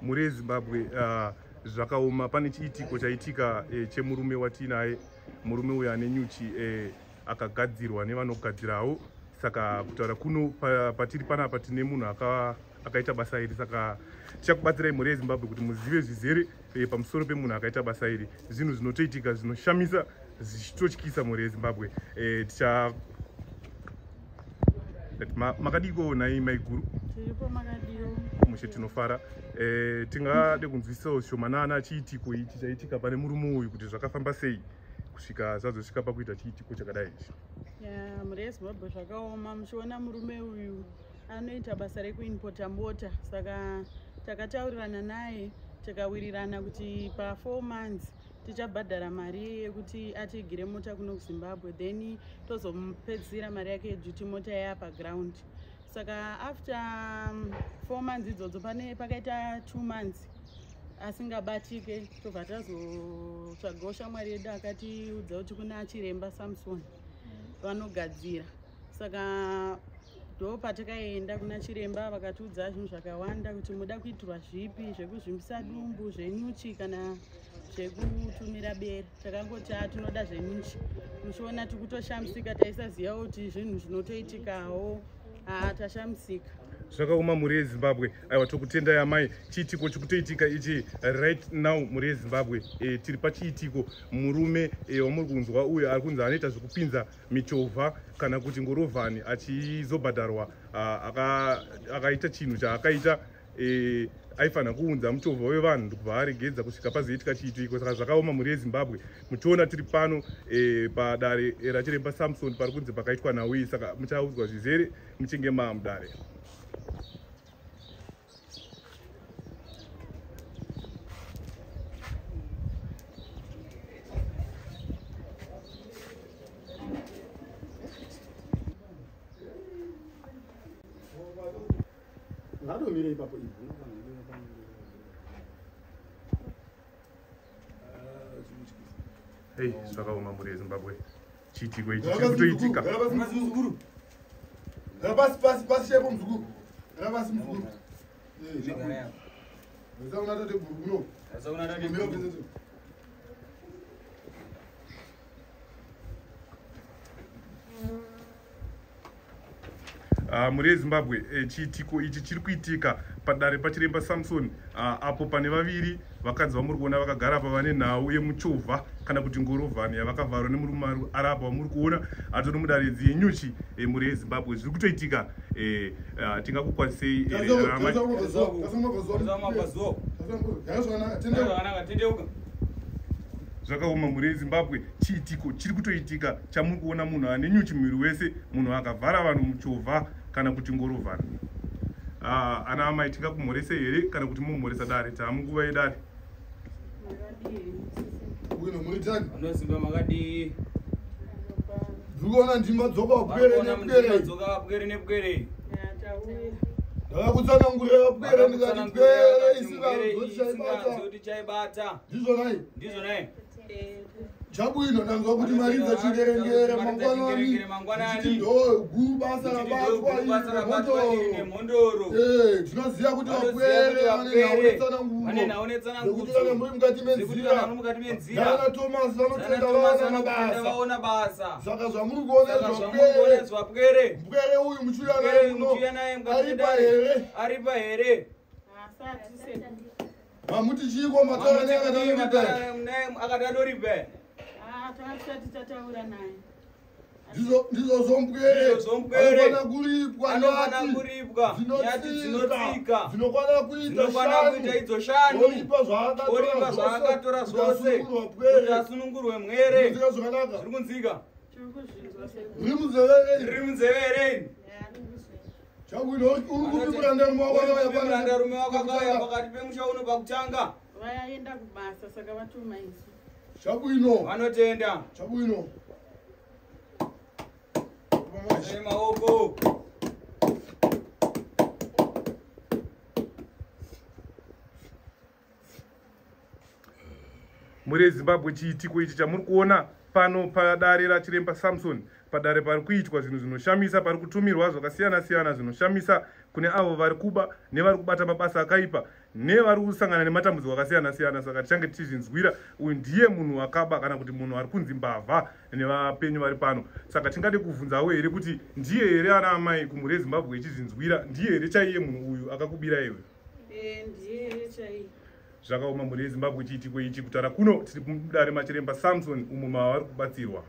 Mhuri yeZimbabwe, zvakaoma. Pane chiitiko chaitika chemurume watiinaye. Murume uyu ane nyuchi, akagadzirwa nevanogadzirawo. Saka kutaura kuno patiri panapa tine munhu akaita basa iri. Saka tichakubatsirai, mhuri yeZimbabwe, kuti muzive zvizere pamusoro pemunhu akaita basa iri. Zvinhu zvinotoitika zvinoshamisa, zvichitotyisa, mhuri yeZimbabwe. Ticha makadiko nhai maiguru? Tiripo, makadiwo? Mushe, tinofara. Tingade kunzwisisawo zvishomanana chiitiko ichi chaitika pane murume uyu, kuti zvakafamba sei kusvika zvazosvika pakuita chiitiko chakadai ichi. Ya, mhuri yeZimbabwe, zvakaoma. Muchiona murume uyu anoita basa rekuimpota mota. Saka takataurirana naye, tikawirirana kuti pa4 months tichabhadhara mari yekuti atigire mota kuno kuZimbabwe, then tozomupedzisira mari yake yeduty mota yapaground. Saka after 4 months idzodzo, pane pakaita 2 months asingabatike. Tobva tazotsvagawo shamwari yedu akatiudza kuti kuna chiremba Samson vanogadzira. Saka ndo patakaenda kuna chiremba, vakatiudza zvinhu zvakawanda, kuti muda kuitirwa zvipi, zvekuzvimbisa dumbu, zvenyuchi kana zvekutumira bere. Takangoti a tinoda zvenyuchi. Muchiona tikutoshamisika, taisaziva kuti zvinhu zvinotoitikawo. Haa, tashamisika. Zvakaoma, mhuri yeZimbabwe. Aiwa, tokutendai amai. Chiitiko chikutoitika ichi right now, mhuri yeZimbabwe, tiri pachiitiko. Murume wamuri kunzwa uyu ari kunzi anoita zvekupinza michovha kana kuti ngorovhani achizobhadharwa. Akaita chinhu chaakaita, aifanira kuunza muchovha wevanhu, ndokubva aregedza kusvika pazoitika chiitiko. Saka zvakaoma, mhuri yeZimbabwe. Muchiona tiri pano padare rachiremba Samson, pari kunzi pakaitwa nhau iyi. Saka muchaudzwa zvizere muchinge maamudare. Ngatomire ipapo ivhu. Ei, zvakaoma, mhuri yeZimbabwe. Chiitiko ichi chiri kutoitika. Muzukuru, gara pasi, pasi, pasi chaipo, muzukuru. Gara pasi, muzukuru. Kuna tate guru kuno. Mira kupedza. Mhuri yeZimbabwe, chiitiko ichi chiri kuitika padare pachiremba Samson, apo pane vaviri vakadzi vamuri kuona vakagara apa vane nhau yemuchovha kana kuti ngorovhani yavakavharwa nemurume ari apa vamuri kuona atori mudaredzi yenyuchi. Mhuri yeZimbabwe, zviri kutoitika. Tingakukwanisei? Gara zvakanaka, tendeuka. Zvakaoma, mhuri yeZimbabwe. Chiitiko chiri kutoitika chamuri kuona, munhu ane nyuchi muviri wese, munhu akavhara vanhu muchovha kana kuti ngorovhani. Ana amai, tingakumhoresei here kana kuti mumhoresa dare? Taamunguva yedare. Makadii? Bwino, muritani? Vanosimba, makadii? Ndiri kuona ndima dzoka pwere nepwere. Dzoka pwere nepwere. Ya, tauya. Ndakakutsanangurira pwere, ndikati pwere isingazotichaibata. Isingazotichaibata. Ndizvo nai? Ndizvo nai? Chabwino, ndanzwa kuti maridza chiverengere mangwanani. Mangwanani. Ndichiti ndo guru basa rabatwa Basa rabatwa iri iri nemhondoro. Tinoziva kuti Vanoziva kuti vapwere vane nhau vapwere netsananguro. vane nhau netsananguro. Nekuti kana muri mukati Nekuti kana muri menzira, mukati menzira, nana Thomas vanotenda Thomas vaona vanotenda mabasa. vaona basa. Saka zvamuri kuona Saka zvamuri kuona zvapwere, zvapwere, mpwere uyu muchiuya naye pwere muno, muchiuya naye mukati aripa medare. here? Aripa here? Asati se. Mamuti chiiko? Mataura naye akadaro? Akadadoripa. Ah, takasati tataura naye. Ndizvo mpwere Ndizvo mpwere. anofana kuripwa Anofana nyati kuripwa nyati dzinotsika dzinokwana kuita dzinokwana kuita shanu, idzo shanu, oripa zvaakatora oripa zvaakatora zvose zvose kuti pwere. asunungurwe mwere. Zvinonzika zvakanaka? Zviri kunzika. Tiri kuzvinzwa se. Riri munzeve? Riri munzeve here? Ya, tiri kuzvinzwa. Chabwino, uri kupi murandarume wako akauya pano? Murandarume wako akauya pakati pemusha uno pakutanga? Vayaenda kubasa, saka vatuma isu. Chabwino. Vanotenda. Chabwino. Maoko. Mhuri yeZimbabwe, chiitiko ichi chamuri kuona. Pano padare raChiremba Samson, padare pari kuitwa zvinhu zvinoshamisa, pari kutumirwa zvakasiyana siyana zvinoshamisa kune avo vari kuba nevari kubata mabasa akaipa nevari kusangana nematambudziko akasiyana siyana. Saka tichange tichizvinzwira. Uyu ndiye munhu akaba kana kuti munhu ari kunzi mbavha nevapenyu vari pano. Saka tingade kuvhunzawo here kuti ndiye here, ana amai kumhuri yeZimbabwe ichizvinzwira, ndiye here chaiye munhu uyu akakubira iwe? Ndiye chaiye. Zvakaoma, mhuri yeZimbabwe. Chiitiko ichi, kutaura kuno tiri mudare maChiremba Samson, umo mava vari kubatsirwa.